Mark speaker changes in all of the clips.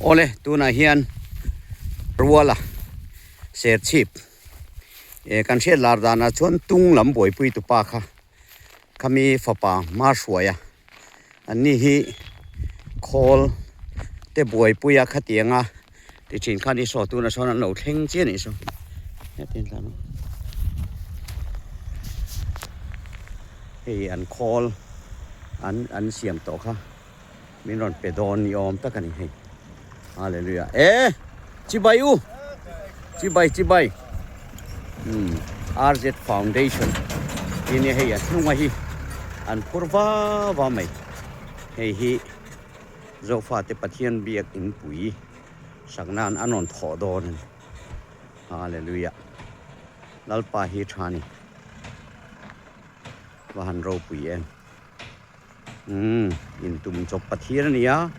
Speaker 1: Awle tunah hian ruala serchhip eh kan hriat lar danah chuan tung lam buaipui tupa kha khami fapa hma hruai a an ni hi khawl te buaipui a khatianga ti thin khan i saw tunah sawn an lo thleng chiah a nih saw hei an khawl an an siam tawh kha. Min rawn pe dawn ni awm tak a ni hei. Hallelujah. E! Chibai u! Chibai, chibai. Hmm. RZ Foundation. Hi nia hei a hnunga hi an phur va va mai. Hei hi Zofate Pathian biak inpui saknan an rawn thawh dawn a ni. Hallelujah. Lalpa hi tha ni. Va han ropui em. Umm intum chawp Pathian a ni a,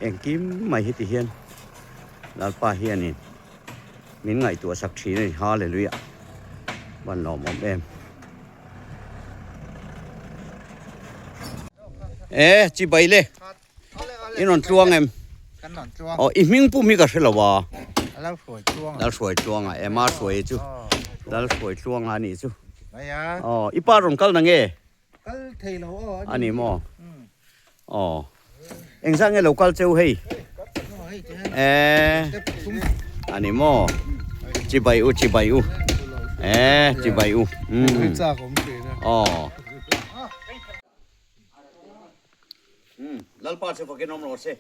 Speaker 1: engkim mai heti hian Lalpa hianin min ngaihtuah sak thin a ni, Hallelujah, van lawmawm em. E chibai le, i rawn tluang em? Aw i hming pum hi ka hre lo a. Lalhruai tluanga, ema hruai chu Lalhruai tluanga a nih chu. Aw i pa rawn kal na nge?
Speaker 2: Kal thei lo aw
Speaker 1: a ni maw? Aw. Engzah nge lo kal cheu hei? Eh. A ni maw? Chibai u chibai u. Eh chibai u.
Speaker 2: Um.
Speaker 1: Aw. Um Lalpa chu fakin awm rawh se.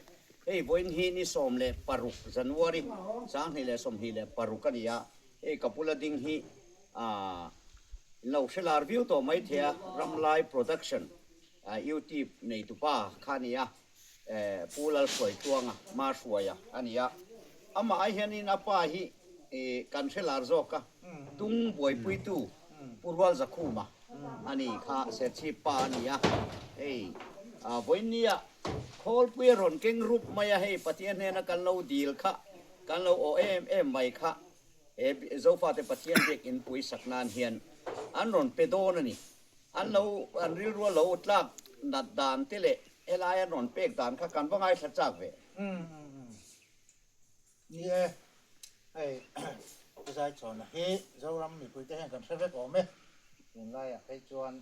Speaker 1: Hei vawiin hi ni 16 January 2026 a ni a. Hei ka bula ding hi ah lo hre lar viau tawh mai thei a, Ramlai Production YouTube neitupa kha a ni a, Pu Lalhruaitluanga, Ma Hruaia a ni a. Amah ai hianin a pa hi kan hre lar zawk a, tung buaipuitu Pu Rualzakhuma a ni kha, Serchhip pa a ni a. Hei vawiinnia Khawlpui a rawn keng rup mai a, hei Pathian hnena kan lo dil kha, kan lo awh em em mai kha. He Zofate Pathian biak inpui sak nan hian an rawn pe dawn a ni. An lo, an rilru a lo tlak nat dan te leh helai an rawn pek dan kha kan va ngaithla chak ve.
Speaker 2: Ni e, hei Pu Zaichhawna hi Zoram mipuite hian kan hre vek awm e. Tunlaiah phei chuan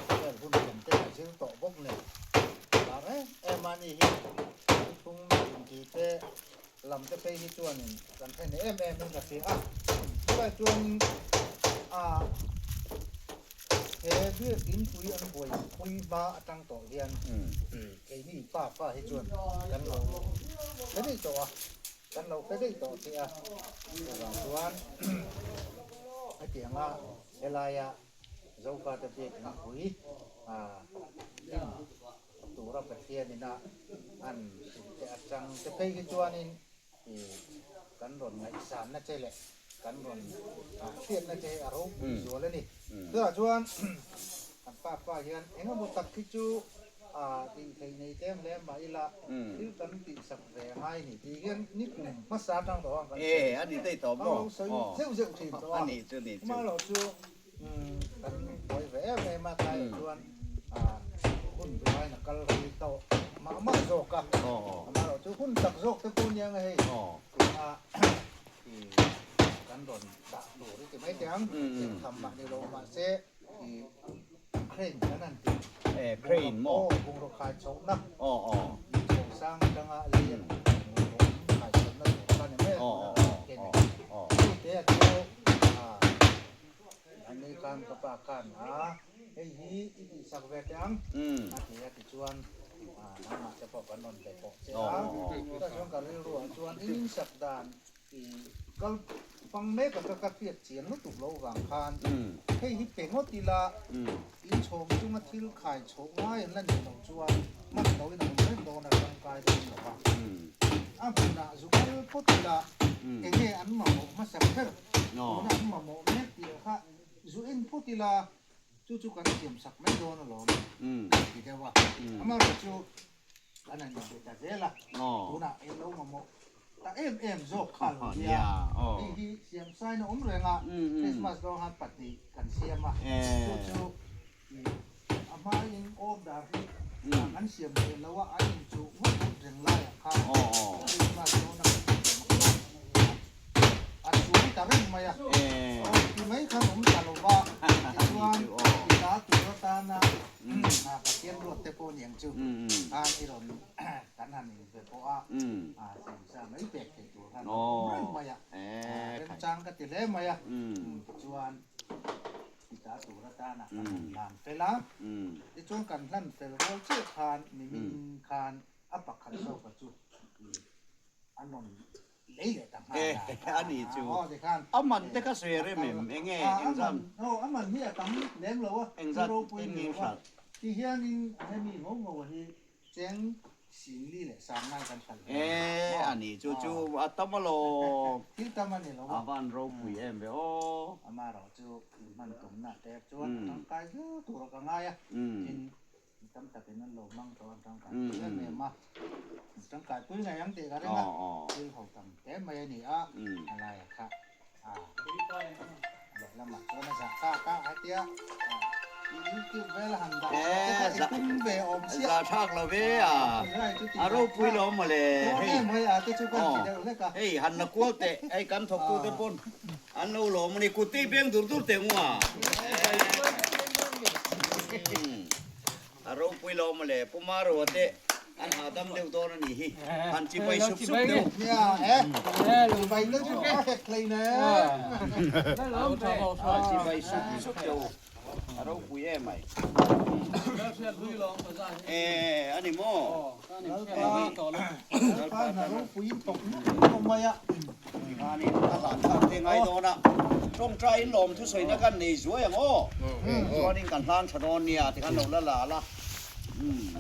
Speaker 2: Khawvel hun ken te a zir tawh bawk nen lar em em a ni hi thung inti te lam te phei hi chuanin kan hre nei em em in ka hria a chulai chuanin a he biakin pui an buai pui hma atang tawh hian keini pa pa hi chuan kan lo hre daih tawh a. Kan lo hre daih tawh che a, chuvang chuan hetianga helaia Zofate biak inpui din tura Pathianina an hrilh te atang te phei hi chuanin kan rawn ngaihsanna che leh kan rawn hriatna che hi a ropui zual a ni. Chutah chuan kan pa pa hian engemaw tak hi chu tih theih nei tlem hle mah ila thil kan tihsak ve ngai ni tih hian ni kum hmasa atang tawh ang kan sawi
Speaker 1: a ni daih tawh maw
Speaker 2: kan lo sawi zeuh zeuh thin tawh a hma lo chu kan buai ve em em a tlaiah chuan hun duhaiin a kal rei tawh mah mah zawk a amaherawh chu hun tak zawk te pawh nia hei tuna kan rawn dah tur i ti mai teh ang tham mah ni lo mahse Crane kan han tih.
Speaker 1: Eh crane maw?
Speaker 2: Aw bungraw khai chhohna.
Speaker 1: Aw aw.
Speaker 2: Chho sang atanga lei a bungraw khai chhohna tur kha ni mai a tuna kan han ken a.
Speaker 1: Aw.
Speaker 2: Chu te a chu a an nei khan ka pa khan a hei hi i tihsak ve teh ang a ti a tichuan nangmah te pawh kan rawn be pawh che a. Chutah chuan ka rilru ah chuan in insak dan I kal pang mek a ka ka hriat chian lutuk lo vang khan hei hi pe ngawt ila in chhawm chunga thil khai chhoh ngai an la nih loh chuan hman loin a awm reng dawn a tangkai dawn lo va. A hmunah zu kal phawt ila enge an mamawh hmasa ber tuna an mamawh mek tih kha zu en phawt ila chu chu kan siam sak mai dawn alawm ka ti deuh a. Amaherawhchu Kan han inbe ta zel a, tunah en lo mamawh ta em em zawk kha lo nia. Hei hi siam sain a awm reng a, Christmas dawn khan pahnih kan siam a, chu chu a hmain order hi kan siam thei lo a, an inchuh ngawt ngawt. aniang chu khan i rawn kan han in ve pawh a, sengsa mai pek theih tur khan a awm reng mai a, remchang ka ti hle mai a, tichuan tita tur atana kan han hlan fel a, tichuan kan hlan fel rual chiah khan nimin khan a pakhat zawka chu an rawn lei leh ta nghal a.
Speaker 1: A ni chu. A man te kha sawi rem em? Enge engzam?
Speaker 2: A man hi a tam lem lo a,
Speaker 1: Engzat eng nge hralh?
Speaker 2: Ti hianin a hemi ngo ngo hi cheng singli leh sangngai kan hralh ve.
Speaker 1: E a ni chu chu a tam alawm.
Speaker 2: Thil tam a ni lo a.
Speaker 1: A van ropui em ve aw.
Speaker 2: Amaherawh chu inhman tumna te chuan a tangkai zel tur a ka ngai a. Tin Mi tam takin an lo hmang tawh an tangkai pui em em a, an tangkai pui ngei ang tih ka ring a, thil ho tam te mai a ni a, a laia kha a lehlamah chuan a zah kak a, hetia YouTube vel a han dah chhuah te kha i tum ve awm chiah.
Speaker 1: Zah thlak lo ve a, a ropui lo mawle
Speaker 2: hei,
Speaker 1: hei han la kual teh, hei kan thawktute pawn An lo lawm a ni, kut te beng dur dur teh ngua. A ropui lo mawle, Pu Marua te an hahdam deuh dawn a nih hi, han chibai sup sup deuh. Han chibai sup sup deuh, a ropui em ai. E a ni maw?
Speaker 2: Lalpa hna ropuiin thawk lutuk mai a.
Speaker 1: Tikhanin a hlan thlak te ngai dawn a, tawngtaiin lawm thusawiina kan nei zuai ang aw. Chuanin kan hlan tha dawn nia tikhan lo la la la.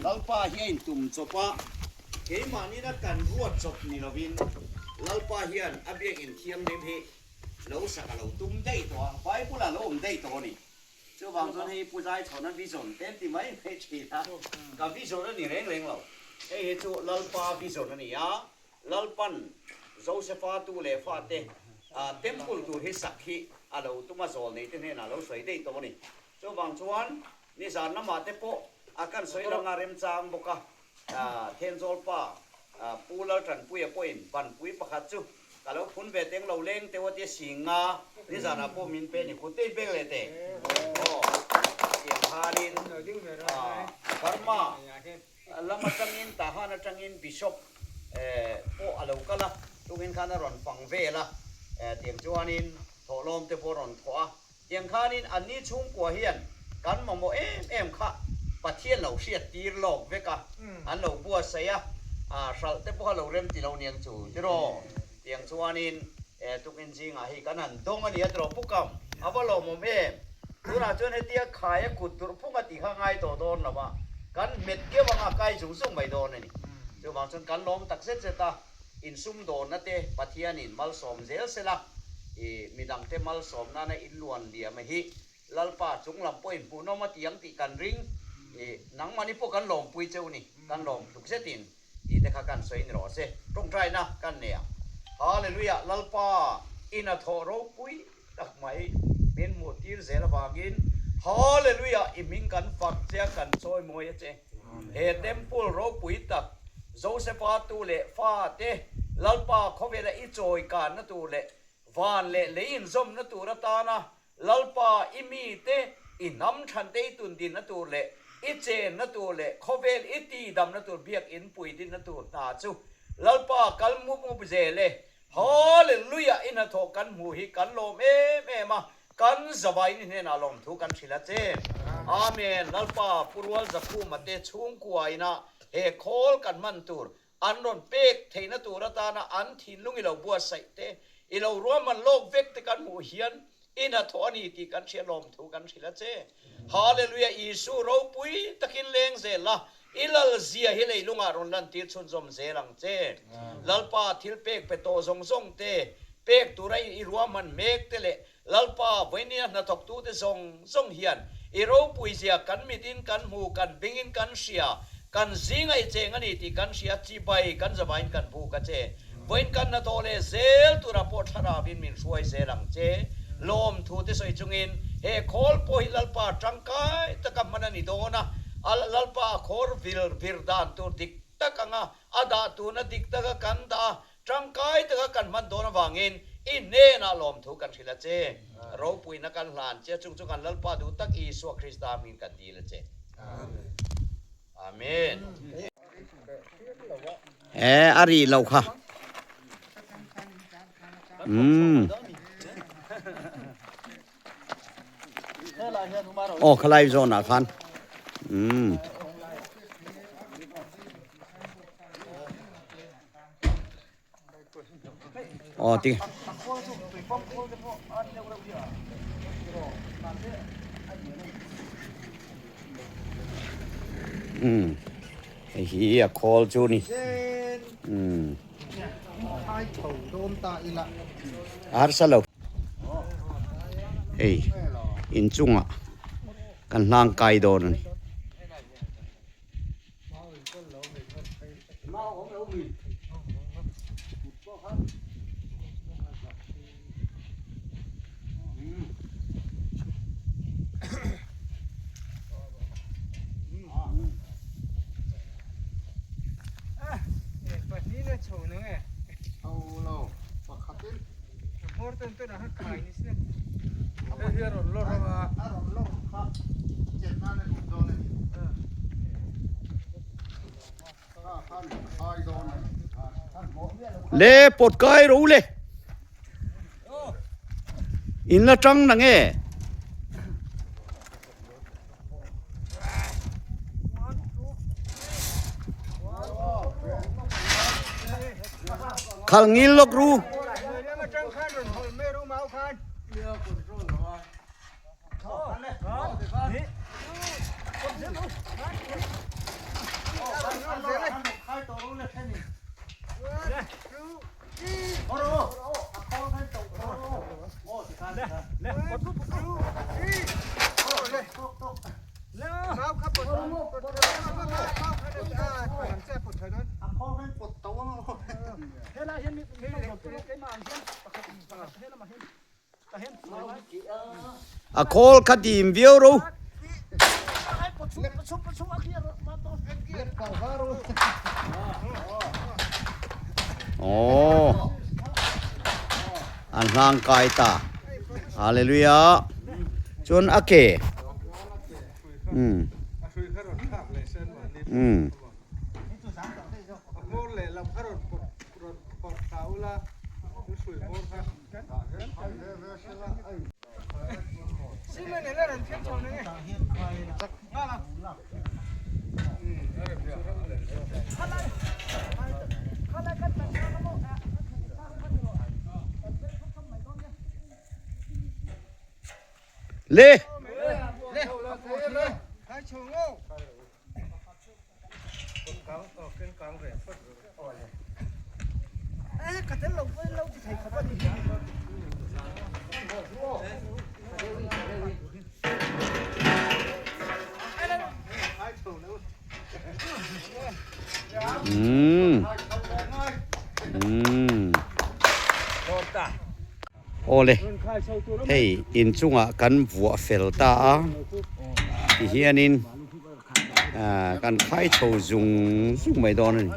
Speaker 1: Lalpa hi a intum chawp a, keimahnin a kan ruat chawp ni lovin Lalpa hian a biakin thianghlim hi lo sak a lo tum daih tawh a, Bible ah lo awm daih tawh a ni. Chuvang chuan hei Pu Zaichhawna vision te an ti mai mai thin a, ka vision a ni reng reng lo. Hei hi chu Lalpa vision a ni a, Lalpan Josepha tu leh fate temple tur hi sak hi a lo tum a, zawl nei te hnenah a lo sawi daih tawh a ni. Chuvang chuan nizan lamah te pawh a kan sawi lang a remchang bawk a, Thenzawl pa Pu Laltanpuia pawhin banpui pakhat chu Ka lo phun ve teng lo leng teuh a tia singa nizanah pawh min pe ni kut te in pek leh teh. Aw tiang khanin Burma lam atangin Tahan atangin Bishop pawh a lo kal a, tungin khan a rawn fang vel a, tiang chuanin thawhlawm te pawh a rawn thawh a, tiang khanin anni chhungkua hian kan mamawh em em kha Pathian lo hriat tir lawk vek a, an lo buatsaih a, hralh te pawh a lo rem ti lo niang chu tiraw? Tiang chuanin tukin zingah hi kan han dawng a nia tiraw Pukam a va lawmawm em? Tunah chuan hetia khai a kut durh phung a tih kha ngai tawh dawn lo a, kan hmet keuh anga kai zung zung mai dawn a ni. Chuvang chuan kan lawm tak zet zet a. Insumdawnna te Pathianin malsawm zel sela, i midangte malsawm nana inluan liam a hi Lalpa chung lam pawhin hmuhnawm a ti ang tih kan ring, i nangmahni pawh kan lawmpui cheu ni, kan lawm tluk zetin tih te kha kan sawi ni rawh se, tawngtaina kan nei ang. Hallelujah Lalpa in a thawh ropui tak mai min hmuh tir zel avangin Hallelujah i hming kan fak che a kan chawi mawi a che. He temple ropui tak Josepha tu leh fa te Lalpa khawvela i chawi kanna tur leh van leh lei inzawmna tur atana Lalpa i mite i hnam thante i tun dinna tur leh i chenna tur leh khawvel i tidamna tur biakinn pui dinna tur hna chu Lalpa kal mup mup zel e. Hallelujah i hnathawh kan hmuh hi kan lawm em em a, kan zavaiin i hnenah lawmthu kan hrilh a che. Amen Lalpa Pu Rual Zakhuma te chhungkua ina he khawl kan hman tur an rawn pek theihna tur atana an thinlung i lo buatsaih te, i lo ruahman lawk vek te kan hmuh hian i hnathawh a ni tih kan hria lawmthu kan hrilh a che. Hallelujah Isu ropui takin leng zel la, i lal zia hi leilungah rawn lantir chhunzawm zel ang che. Lalpa thil pek pe tawh zawng zawng te, pek tura i ruahman mek te leh Lalpa vawinia hnathawktute zawng zawng hian i ropui zia kan mitin kan hmu, kan bengin kan hria, kan zinga i cheng a ni tih kan hria, chibai kan zavain kan buk a che. Vawiin kan hnathawh leh zel turah pawh thlaravin min hruai zel ang che. Lawmthu te sawi chungin he khawl pawh hi Lalpa tangkai taka hman a ni dawn a, Lalpa a khawr vir vir dan tur dik tak anga a dah tuna dik taka kan dah a, Tangkai taka kan hman dawn avangin i hnenah lawmthu kan hrilh a che. Ropuina kan hlan che, chung chu kan Lalpa duh tak Isua Krista hmingin kan dil a che. Amen. Amen. E a ri lo kha. Um. Aw khalai zawn ah khan. Um. Aw ti. Um. Hei hi a khawl chu ni. Um. A harsa lo. Hei inchungah kan hlang kai dawn a ni. Le pawt kai ro le in la tang na nge. Khal ngil lawk ru. A khawl kha dim viau ro. Aw an hlang kai ta. Hallelujah. Chuan a ke. Um. Um. Le. Umm. Umm. Awle, hei inchungah kan vuah fel ta a, tihianin kan khai chho zung zung mai dawn a ni.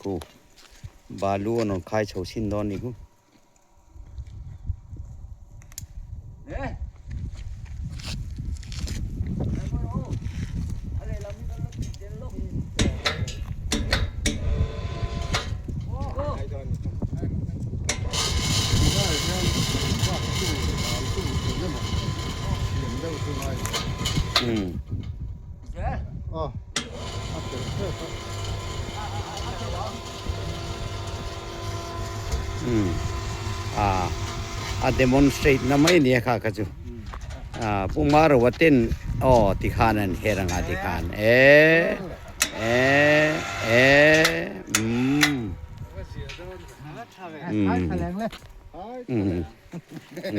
Speaker 1: Khu balu an rawn khai chho chhin dawn a ni khu. A demonstrate na mai nia kha kha chu pu Maroa ten aw tikhan an her anga tikhan e e e umm umm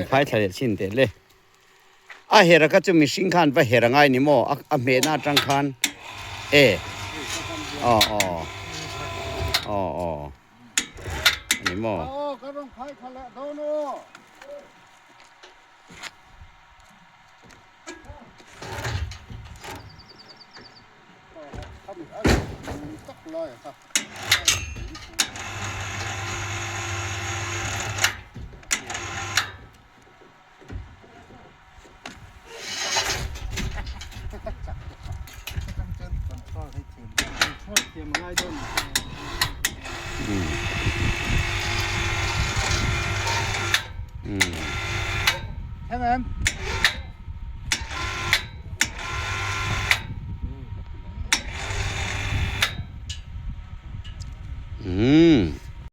Speaker 1: phai thla leh chin teh le. A hera kha chu mihring khan va her angai ni maw a hmehna atang khan e aw aw aw aw ani maw.
Speaker 3: Aw ka rawn khai tha leh dawn aw.